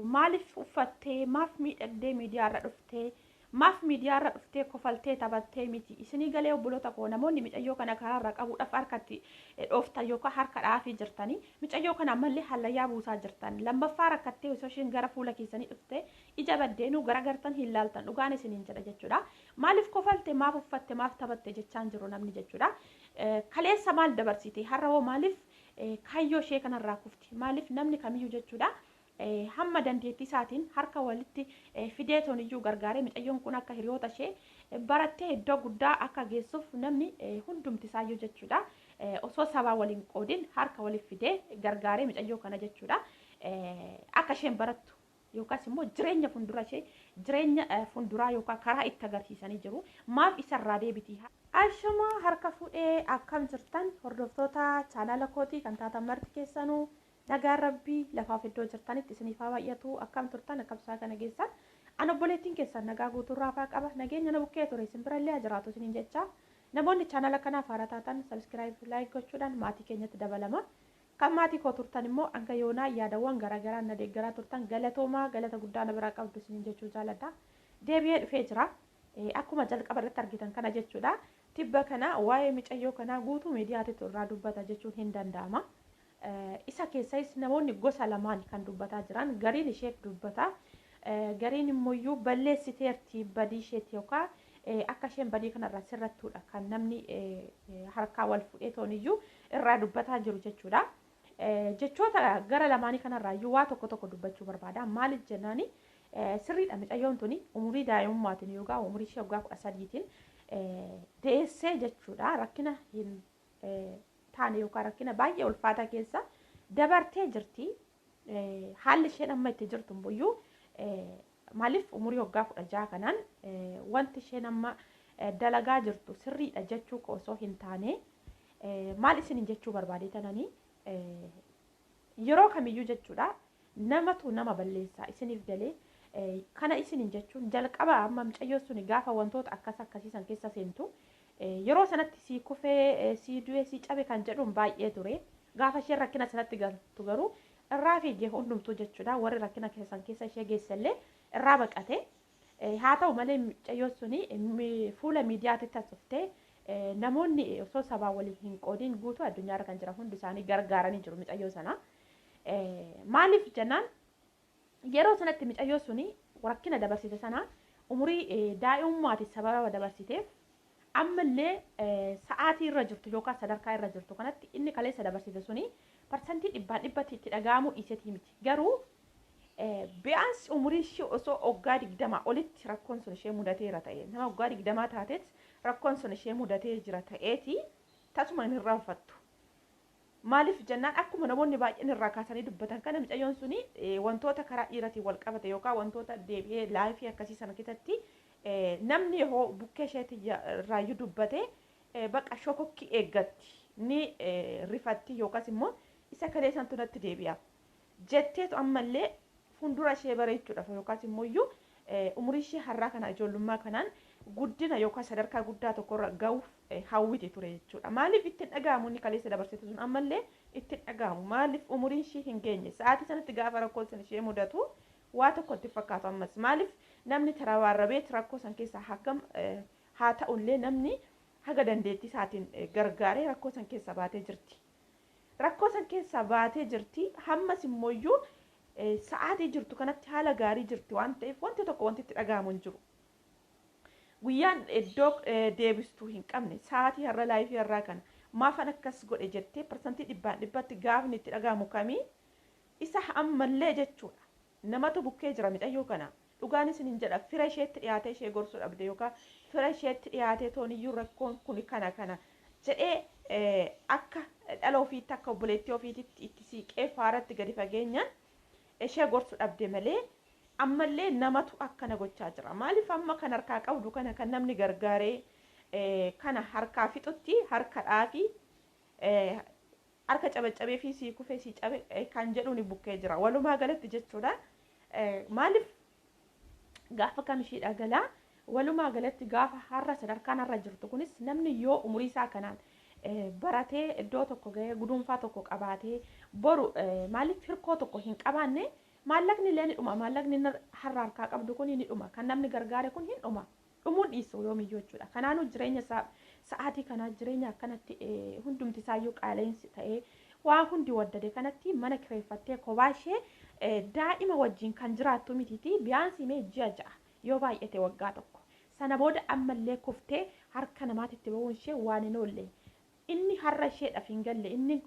Maaliif uffattee, maaf miidhagdee miidiyaarra dhuftee, maaf miidiyaarra dhuftee kofaltee taphattee miti? Isinii galee, obboloota koo, namoonni micayyoo kana karaarra qabuudhaaf harkatti dhooftan yookaan harka dhaafii jirtanii, micayyoo kana ammallee hallayyaa buusaa jirtan. Lammaffaa rakkattee osoo isheen gara fuula keessanii dhuftee ija baddeenuu garagartan hin laaltan. Dhugaan isiniin jedha jechuudha. Maaliif kofalte, maaf uffatte, maaf taphatte jechaan jiru namni jechuudha. Kaleessa maal dabarsite? Har'a hoo maaliif kaayyoo ishee kanarraa kufti? Maaliif namni kamiyyuu jechuudha, hamma dandeettii isaatiin harka walitti fidee toniyyuu gargaaree micayyoon kun akka hiriyoota ishee barattee iddoo guddaa akka geessuuf namni hundumti isaayyuu jechuudha, osoo sabaa waliin qoodin harka waliif fidee gargaaree micayyoo kana jechuudha, akka isheen barattu yookaas immoo jireenya fuuldura ishee, jireenya fuulduraa yookaan karaa itti agarsiisanii jiru. Maaf isarraa deebiti? Ashuma harka fuudhee, akkam jirtan hordoftoota chaanaala kootii kan taatan marti keessanuu? Nagaan Rabbii lafaaf iddoo jirtanitti isiniif haa baay'atu. Akkam turtan? Akkam isaa kana geessan? An obboleettiin keessan nagaa guutuurraa faa qaba. Nageenya na bukkee ture isin birallee haa jiraatu isiniin jecha. Namoonni chaanaala kanaaf haaraa taatan subscribe, like gochuudhaan maatii keenyatti dabalama. Kan maatii koo turtan immoo hanga yoonaa yaadawwan garaagaraa na deeggaraa turtan, galatoomaa, galata guddaa na biraa qabdu isiniin jechuu jaaladha. Deebi'ee dhufee jira. Akkuma jalqaba irratti argitan kana jechuudha. Tibba kana waa'ee micayyoo kanaa guutuu miidiyaatitti irraa dubbata jechuun hin danda'ama. Isa keessas namoonni gosa lamaan kan dubbataa jiran, gariin isheef dubbata, gariin immoo balleessiteerti, badii isheeti yookaan akka isheen badii kanarraa sirrattuudha kan namni harkaa wal fuudhee tooniyyuu irraa dubbataa jiru jechuudha. Jechoota gara lamaanii kanarraa iyyuu waa tokko tokko dubbachuu barbaada. Maaliif jennaani, sirriidha, micayyoon tuni umurii daa'imummaatiin yookaan umurii ishee waggaa 13tiin deessee jechuudha, rakkina hin taane yookaan rakkina baay'ee ulfaataa keessa dabartee jirti. Haalli isheen amma itti jirtu immoo, maaliif umurii waggaa 16 kanaan wanti isheen amma dalagaa jirtu sirriidha jechuu osoo hin taane, maal isiniin jechuu barbaade tananii, yeroo kamiyyuu jechuudha namatu nama balleessaa. Isiniif galee? Kana isiniin jechuun jalqaba amma mucayyoo suni gaafa wantoota akkas akkasiisan keessa seentu, yeroo sanatti sii kufee, sii du'e, sii cabe kan jedhuun baay'ee ture. Gaafa isheen rakkina sanatti galtu garuu irraa fiigee hundumtuu jechuudha. Warri rakkina keessan keessa ishee geessallee irraa baqate. Haa ta'u malee, mucayyoon suni fuula miidiyaatti as dhuftee namoonni osoo sabaa waliin hin qoodiin guutuu addunyaarra kan jiran hundi isaanii gargaaranii jiru mucayyoo sana. Maaliif jennaan, yeroo sanatti mucayyoo suni rakkina dabarsite sana umurii daa'imummaati sababa dabarsiteef, ammallee sa'aatii irra jirtu yookaan sadarkaa irra jirtu kanatti inni kaleessa dabarsite suni parsantii dhibbaan dhibbatti itti dhaga'amuu dhiisetii miti. Garuu bi'aansi umurii ishee osoo waggaa 20 olitti rakkoon sun ishee mudateera ta'e, nama waggaa 20 taateet rakkoon sun ishee mudatee jira ta'eeti, tasuma hin irraanfattu. Maaliif jennaan, akkuma namoonni baay'een irraa kaasanii dubbatan kana, mucayyoon suni wantoota karaa dhiiratiin wal qabate yookaan wantoota deebi'ee life akkasii sana keessatti namni yoo bukkee isheetti irraayyuu dubbate baqa shokokkii eeggatti, ni rifatti, yookaas immoo isa kalee santu natti deebi'a jetteetu ammallee fuuldura ishee bareechuudhaaf yookaas immoo iyyuu umurii ishee har'aa kana ijoollummaa kanaan guddina yookaan sadarkaa guddaa tokkorra ga'uuf hawwiti ture jechuudha. Maaliif ittiin dhaga'amu? Inni kaleessa dabarsite sun ammallee ittiin dhaga'amu. Maaliif? Umuriin ishee hin geenye. Sa'aatii sanatti gaafa rakkoon sun ishee mudatu waa tokko itti fakkaatu ammas. Maaliif? Namni tarabaarrabeet rakkoo san keessaa hagam haa ta'ullee, namni haga dandeettii isaatiin gargaaree rakkoo san keessaa baatee jirti. Rakkoo san keessaa baatee jirti. Hammas immoo sa'aatii jirtu kanatti haala gaarii jirti waan ta'eef, wanti tokko wanti itti dhaga'amu hin jiru. Guyyaan iddoo deebistuu hin qabne, sa'aatii har'a life har'aa kana maafan akkas godhe jettee parsantii dhibbaan dhibbatti gaafni itti dhaga'amu kamii? Isa ammallee jechuudha. Namatu bukkee jira micayyoo kana. Dhugaan isin jedha, fira isheetti dhiyaatee ishee gorsuu dhabde yookaan fira isheetti dhiyaatee tooniyyuu rakkoon kun kana kana jedhee akka dhala ofiitti, akka obboleettii ofiitti itti siiqee faaratti gadi fageenyaan ishee gorsuu dhabde malee, ammallee namatu akkana gochaa jira. Maaliif amma kan harkaa qabdu kana, kan namni gargaaree kana harkaa fixutti harka dhaafi harka cabaccabee fi sii kufee sii cabe kan jedhuun bukkee jira. Walumaa galatti jechuudha. Maaliif gaafa kam ishee dhagalaa? Walumaa galatti gaafa har'a sadarkaan har'a jirtu kunis, namni yoo umurii isaa kanaan baratee iddoo tokko gahee guduunfaa tokko qabaatee, boru maaliif hirkoo tokko hin qabaanne? Maallaqni illee ni dhuma. Maallaqni har'a harkaa qabdu kun ni dhuma. Kan namni gargaare kun hin dhuma. Dhumuun dhiisu yoomiyyuu jechuudha. Kanaanuu jireenya sa'aatii kanaa jireenya akkanatti hundumti isaayyuu qaala'insi ta'ee waa hundi waddade kanatti mana kireeffattee kophaa ishee daa'ima wajjin kan jiraattu mitiiti. Biyaansii mee ji'a 6 yoo baay'ate waggaa tokko. Sana booda ammallee kuftee harka namaatitti ba'uun ishee waan hin oolle. Inni har'a isheedhaaf hin galle, inni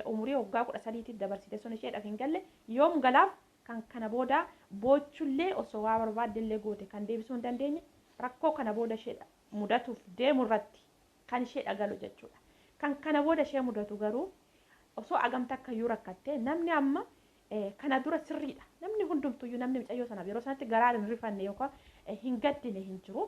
umurii waggaa 13tti dabarsite sun isheedhaaf hin galle, yoom galaaf? Kan kana booda boochullee osoo waa barbaaddellee goote kan deebisuu hin dandeenye rakkoo kana booda ishee mudatuuf deemu irratti kan ishee dhagalu jechuudha. Kan kana booda ishee mudatu garuu osoo agamta akkayyuu rakkattee namni amma kana dura sirriidha. Namni hundumtuyyuu namni mucayyoo sanaaf yeroo sanatti garaa hin rifanne yookaan hin gaddine hin jiru.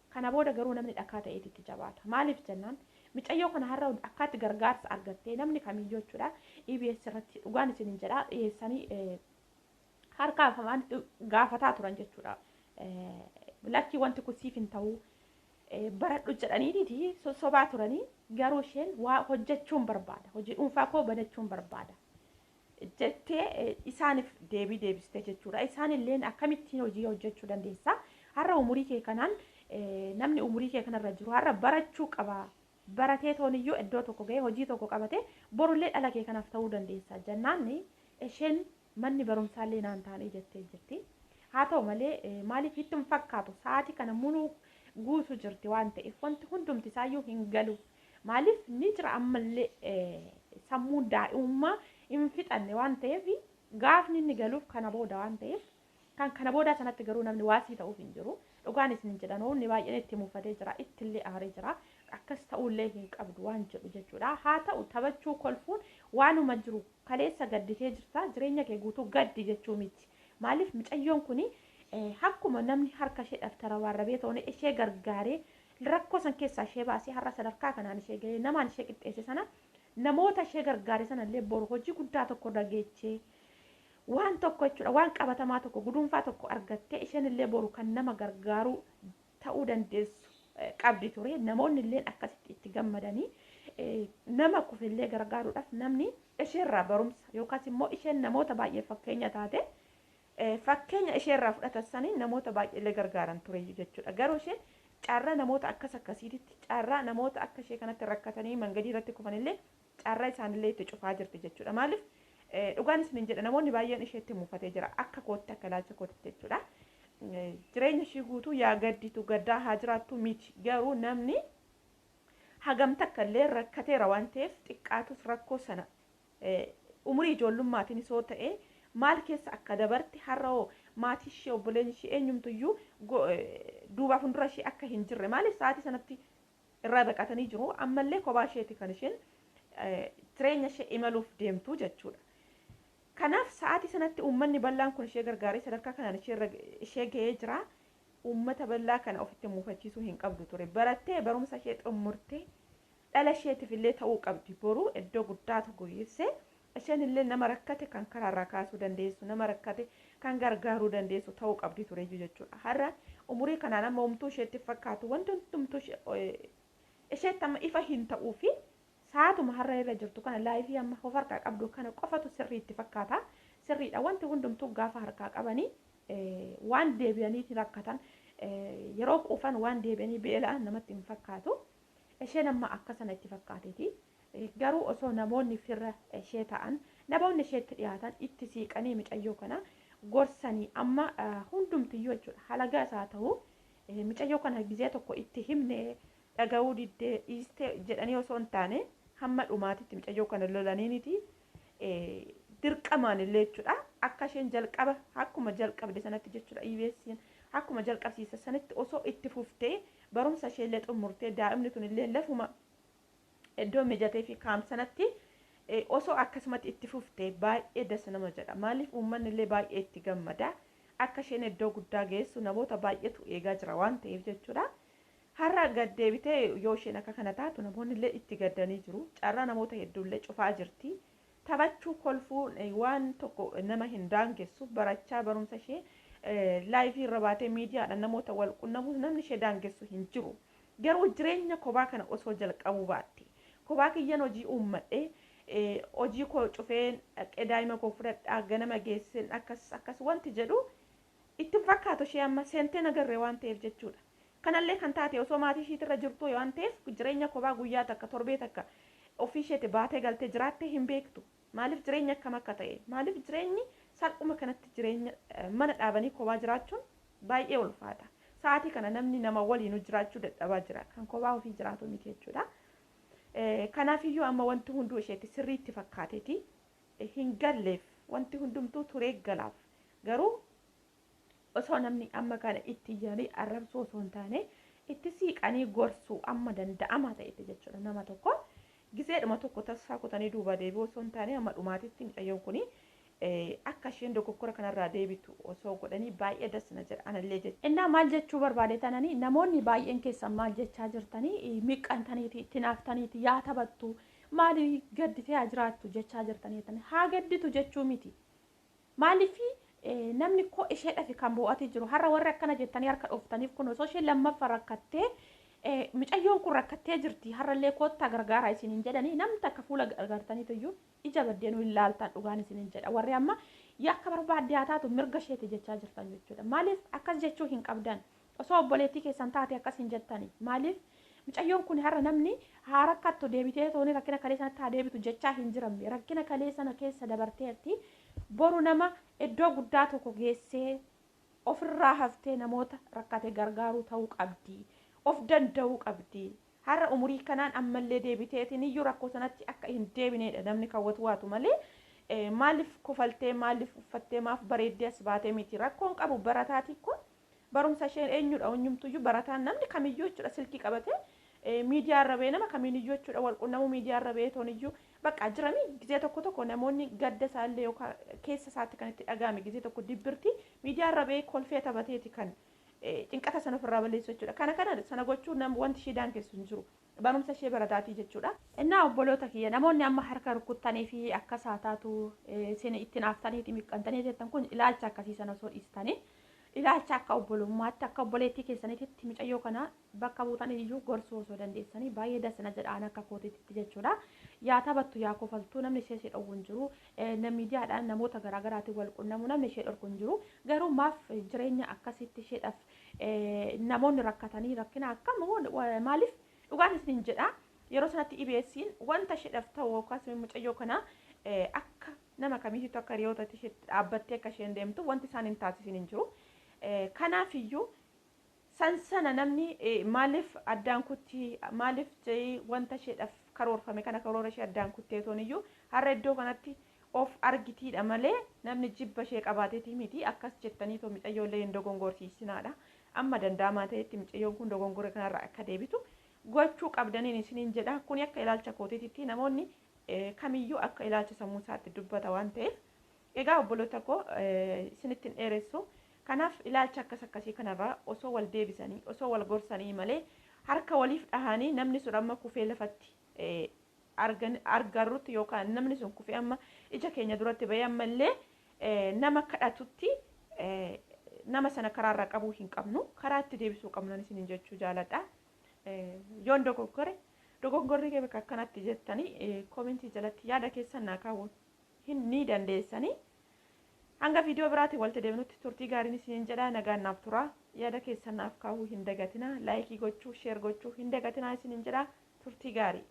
Kana booda garuu namni dhakaa ta'eeti itti jabaata. Maaliif jennaan, mucayyoo kana har'a akkaatti gargaarsa argattee namni kamiyyuu jechuudha EBS irratti dhugaan isin hin jedhaa dhiyeessanii harka afamaan gaafataa turan jechuudha. Lakkii, wanti kun siif hin ta'u, baradhu jedhaniiti sossobaa turanii, garuu isheen waa hojjechuun barbaada, hojii dhuunfaa koo banachuun barbaada jettee isaaniif deebii deebiste jechuudha. Isaan illeen akkamittiin hojii hojjechuu dandeessa? Har'a umurii kee kanaan, namni umurii kee kanarra jiru har'a barachuu qaba. Baratee tooniyyuu iddoo tokko ga'ee hojii tokko qabate borullee dhala kee kanaaf ta'uu dandeessa jennaan, isheen manni barumsaallee naan taane jettee jirti. Haa ta'u malee, maaliif itti hin fakkaatu, sa'aatii kana muluu guutuu jirti waan ta'eef wanti hundumti isaayyuu hin galu. Maaliif ni jira, ammallee sammuu daa'imummaa hin fixanne waan ta'eef, gaafni inni galuuf kana booda waan ta'eef, kan kana booda sanatti garuu namni waasii ta'uuf hin jiru. Dhugaan isin jedhan, inni baay'een itti mufatee jira, ittillee aaree jira. Akkas ta'ullee hin qabdu waan jedhu jechuudha. Haa ta'u, taphachuu kolfuun waanuma jiru, kaleessa gadditee jirta, jireenya kee guutuu gaddi jechuu miti. Maaliif mucayyoon kuni akkuma namni harka ishee dhaftara ta'uun ishee gargaaree rakkoo san keessaa ishee baasee har'a sadarkaa kanaan ishee gahee namaan ishee qixxeesse sana, namoota ishee gargaare sanallee boru hojii guddaa tokko irra geechee waan tokko jechuudha, waan qabatamaa tokko, guduunfaa tokko argattee isheen illee boru kan nama gargaaruu ta'uu dandeessu qabdi ture. Namoonni illee akkasitti itti gammadanii nama kufillee gargaaruudhaaf namni isheerraa barumsa yookaas immoo isheen namoota baay'ee fakkeenya taate, fakkeenya isheerraa fudhatan sanii namoota baay'eellee gargaaran ture jechuudha. Garuu isheen carraa namoota akkas akkasiitti, carraa namoota akka ishee kanatti rakkatanii mangadii irratti kufanillee carraa isaanillee itti cufaa jirti jechuudha. Maaliif, dhugaan isin jedha, namoonni baay'een isheetti mufatee jira akka kootti, akka ilaalcha kootti jechuudha. Jireenya ishii guutuu yaa gadditu, gaddaa haa jiraattu miti, garuu namni hagam takka illee rakkateera waan ta'eef, xiqqaatus rakkoo sana umurii ijoollummaatiinis yoo ta'e maal keessa akka dabarte, har'a hoo maatii ishee, obboleen ishee, eenyumtuyyuu duubaa fuuldura ishee akka hin jirre, maaliif sa'aatii sanatti irraa baqatanii jiru, ammallee kophaa isheeti kan isheen jireenya ishee imaluuf deemtu jechuudha. Kanaaf sa'aatii sanatti uummanni bal'aan kun ishee gargaaree sadarkaa kanaan ishee ga'ee jira. Uummata bal'aa kana ofitti muufachiisuu hin qabdu ture. Barattee barumsa ishee xumurtee dhala isheetiif illee ta'uu qabdi. Boruu iddoo guddaa tokko geessee isheen illee nama rakkate kan karaarraa kaasuu dandeessu, nama rakkate kan gargaaruu dandeessu ta'uu qabdi ture jechuudha. Har'a umurii kanaan amma homtuu isheetti fakkaatu, wanti hundumtuu isheetti amma ifa hin ta'uu fi sa'aatuma har'a irra jirtu kana, life amma of harkaa qabdu kana qofatu sirriitti fakkaata. Sirriidha, wanti hundumtuu gaafa harkaa qabanii waan deebi'anii rakkatan, yeroo quufan waan deebi'anii beela'an namatti hin fakkaatu. Isheen amma akka sana itti fakkaateeti. Garuu osoo namoonni firra ishee ta'an, namoonni isheetti dhiyaatan itti siiqanii mucayyoo kana gorsanii, amma hundumtiyyuu jechuudha, halagaa isaa ta'u, mucayyoo kana gizee tokko itti himne dhaga'uu diddee dhiistee jedhanii osoo hin taane, hamma dhumaatitti mucayyoo kana lolaniiniti dirqamaan illee jechuudha, akka isheen jalqaba akkuma jalqabde sanatti jechuudha, EBS'n akkuma jalqabsiisa sanatti osoo itti fuftee barumsa ishee illee xumurtee, daa'imni tun illee lafuma iddoo mijatee fi kaamsanatti osoo akkasumatti itti fuftee baay'ee dasa nama jedha. Maaliif, uummanni illee baay'ee itti gammada. Akka isheen iddoo guddaa geessu namoota baay'eetu eegaa jira waan ta'eef jechuudha. Har'a gad deebitee yoo isheen akka kana taatu namoonni illee itti gaddanii jiru. Carraa namoota hedduullee cufaa jirti. Taphachuu kolfuu waan tokko nama hin daangessu. Barachaa barumsa ishee live irra baatee miidiyaadhaan namoota wal qunnamuuf namni ishee daangessu hin jiru. Garuu jireenya kophaa kana osoo jalqabuu baatte, kophaa kiyyan hojii uummadhee Hojii koo cufeen dhaqee daa'ima koo fudhadhaa ganama geesseen akkas akkas wanti jedhu itti fakkaatu ishee amma seentee nagarree waan ta'eef jechuudha. Kanallee kan taate osoo maatii ishiitirra jirtu waan ta'eef jireenya kophaa guyyaa takka torbee takka ofii isheeti baatee galtee jiraattee hin beektu. Maaliif jireenya akkam akka ta'e, maaliif jireenyi salphuma kanatti jireenya mana dhaabanii kophaa jiraachuun baay'ee ulfaata. Sa'aatii kana namni nama waliin jiraachuu dadhabaa jira. Kan kophaa ofii jiraatu miti jechuudha. Kanaafiyyuu amma wanti hunduu isheetti sirriitti fakkaateeti hin galleef, wanti hundumtuu turee galaaf. Garuu osoo namni amma kana itti iyyanii arrabsuu osoo hin taane itti siiqanii gorsuu amma danda'amaa ta'etti jechuudha. Nama tokko gizeedhuma tokko tasaa kutanii duuba deebi'uu osoo hin taane amma dhumaatitti mucayyoon kuni akka isheen dogoggora kanarraa deebitu osoo godhanii baay'ee dasna jedha anallee jechuudha. Innaa maal jechuu barbaade tananii, namoonni baay'een keessan maal jechaa jirtanii, miqqantaniiti itti naaftaniiti yaa taphattu, maali gadditee haa jiraattu jechaa jirtanii, haa gadditu jechuu miti. Maaliif namni koo isheedhaaf kan bo'atee jiru har'a warri akkana jettanii harka dhooftaniif kun osoo isheen lammaffaa rakkattee, mucayyoon kun rakkattee jirti har'allee koottaa gargaaraa isiniin jedhanii, namni takka fuula gargaartaniitu iyyuu ija baddeenuu hin laaltan, dhugaan isiniin jedha. Warri amma yakka barbaadde haa taatu mirga isheeti jechaa jirtan jechuudha. Maaliif akkas jechuu hin qabdan? Osoo obboleettii keessan taate akkas hin jettani. Maaliif mucayyoon kun har'a namni haa rakkattu, deebitee tooni rakkina kalee sanatti haa deebitu jechaa hin jiramne. Rakkina kalee sana keessa dabarteerti, boru nama iddoo guddaa tokko geessee ofirraa haftee namoota rakkate gargaaruu ta'uu qabdi. Of danda'uu qabdi. Har'a umurii kanaan ammallee deebiteetiin iyyuu rakkoo sanatti akka hin deebinedha namni kaawwatu waatu malee, maaliif kofaltee, maaliif uffattee, maaf bareeddee as baatee miti. Rakkoon qabu barataati kun barumsa isheen eenyudha eenyumtuyyuu barataan namni kamiyyuu jechuudha silkii qabatee miidiyaa irra ba'ee nama kamiiniyyuu jechuudha wal qunnamuu, miidiyaa irra ba'ee tooniyyuu bakka jirami. Gizee tokko tokko namoonni gadda isaallee yookaan keessa isaatti kan itti dhaga'ame gizee tokko dibbirti miidiyaa irra ba'ee kolfee taphateeti kan cinqata sana ofirraa balleessu jechuudha. Kana kana sana gochuun nama wanti ishee daangessu hin jiru. Barumsa ishee barataatii jechuudha. Innaa obboloota kiyya, namoonni amma harka rukuttanii fi akkas haa taatu isin itti naaftanii miqqantanii jettan kun ilaalcha akkasii sana osoo dhiistanii, ilaalcha akka obbolummaatti, akka obboleettii keessaniitti mucayyoo kana bakka buutan iyyuu gorsuu osoo dandeessanii baay'ee dasna jedhaan akka kootiitti jechuudha. Yaa taphattu, yaa kofaltuu, namni ishee ishee dhowwu hin jiru. Miidiyaadhaan namoota garaagaraatiin wal qunnamu namni ishee dhorku hin jiru. Garuu maaf jireenya akkasitti isheedhaaf namoonni rakkatanii rakkina akkam, maaliif dhugaan isin jedha, yeroo sanatti EBS'n wanta isheedhaaf ta'u yookaas mucayyoo kana akka nama kamiitu akka hiriyootatti ishee dhaabbattee akka isheen deemtu wanti isaan hin taasisin hin jiru. Kanaafiyyuu san sana namni maaliif addaan kutti, maaliif wanta isheedhaaf karoorfame kana karoora ishee addaan kutteetoon iyyuu har'a iddoo kanatti of argitiidha malee namni jibba ishee qabaateeti miti. Akkas jettanii too mucayyoolee hin dogongorsiisinaadha. Amma danda'amaa ta'etti mucayyoon kun dogongora kanarraa akka deebitu gochuu qabdaniin isiniin jedha. Kuni akka ilaalcha kootiitti, namoonni kamiyyuu akka ilaalcha sammuu isaatti dubbata waan ta'eef, egaa obboloota koo, isinitti hin dheeressu. Kanaaf ilaalcha akkas akkasii kanarraa osoo wal deebisanii, osoo wal gorsanii malee harka waliif dhahanii namni sun amma kufee lafatti argarrutti yookaan namni sun kufee amma ija keenya duratti bahee ammallee nama kadhatutti nama sana karaarraa qabuu hin qabnu, karaa itti deebisuu qabnu isiniin jechuu jaaladha. Yoon dogoggore, dogoggorri kee bakka akkanatti jettanii koomentii jalatti yaada keessan naa kaawwu hin ni dandeessanii. Hanga viidiyoo biraatiin walitti deebinutti turtii gaariin isiniin jedha, nagaan naaf tura. Yaada keessan naaf kaawuu hin dagatinaa, like gochuu, share gochuu hin dagatinaa isiniin jedha, turtii gaarii.